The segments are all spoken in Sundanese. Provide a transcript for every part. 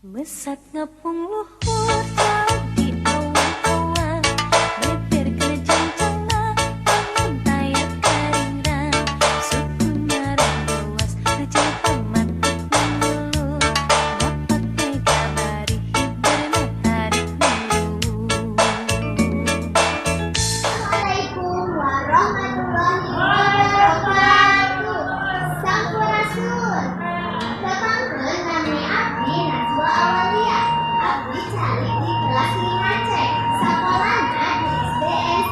Mesat ngapung luhur di awan-awan, Beber cangcangna lamun taya karingrang. Suku ngarandoas rejal pamatik mulu, Ngapak tega bari hiberna tarik mulu. Assalamualaikum warahmatullahi wabarakatuh. Sampurasun. Tepangkeun, nami abdi Najwa Awalia. Abdi calik di kelas 5C. Sakolana di SDN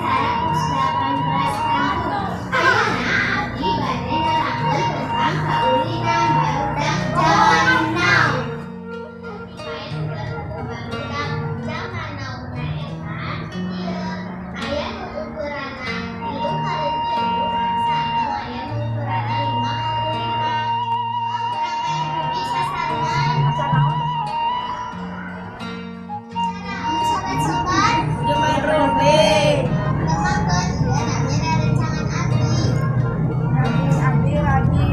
118 Kampung. Ayeuna abdi bade nerangkeun tentang kaulinan barudak zaman now. Main barudak zaman now na eta ieu aya nu ukuranna 3 kali 3 sareng aya nu ukuranna 5 kali 5. Urang main Rubik sasarengan. Naon, sobat-sobat? Main Rubik. Tepangkeun, ieu nami rerencangan abdi. Nami abdi lagi.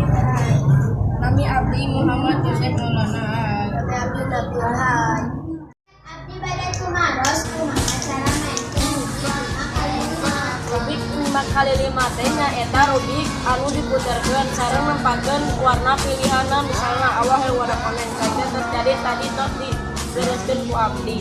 Nami abdi Muhammad Yusuf Maulana. Nami abdi Nabil. Abdi bade tumaros kumaha cara maenkeun Rubik 5 kali 5. Rubik 5 kali 5 teh nyaeta Rubik anu diputerkeun sareng nempatkeun warna pilihanna, misalna awah warna koneng saja terjadi tadi tos dibereskeun ku abdi.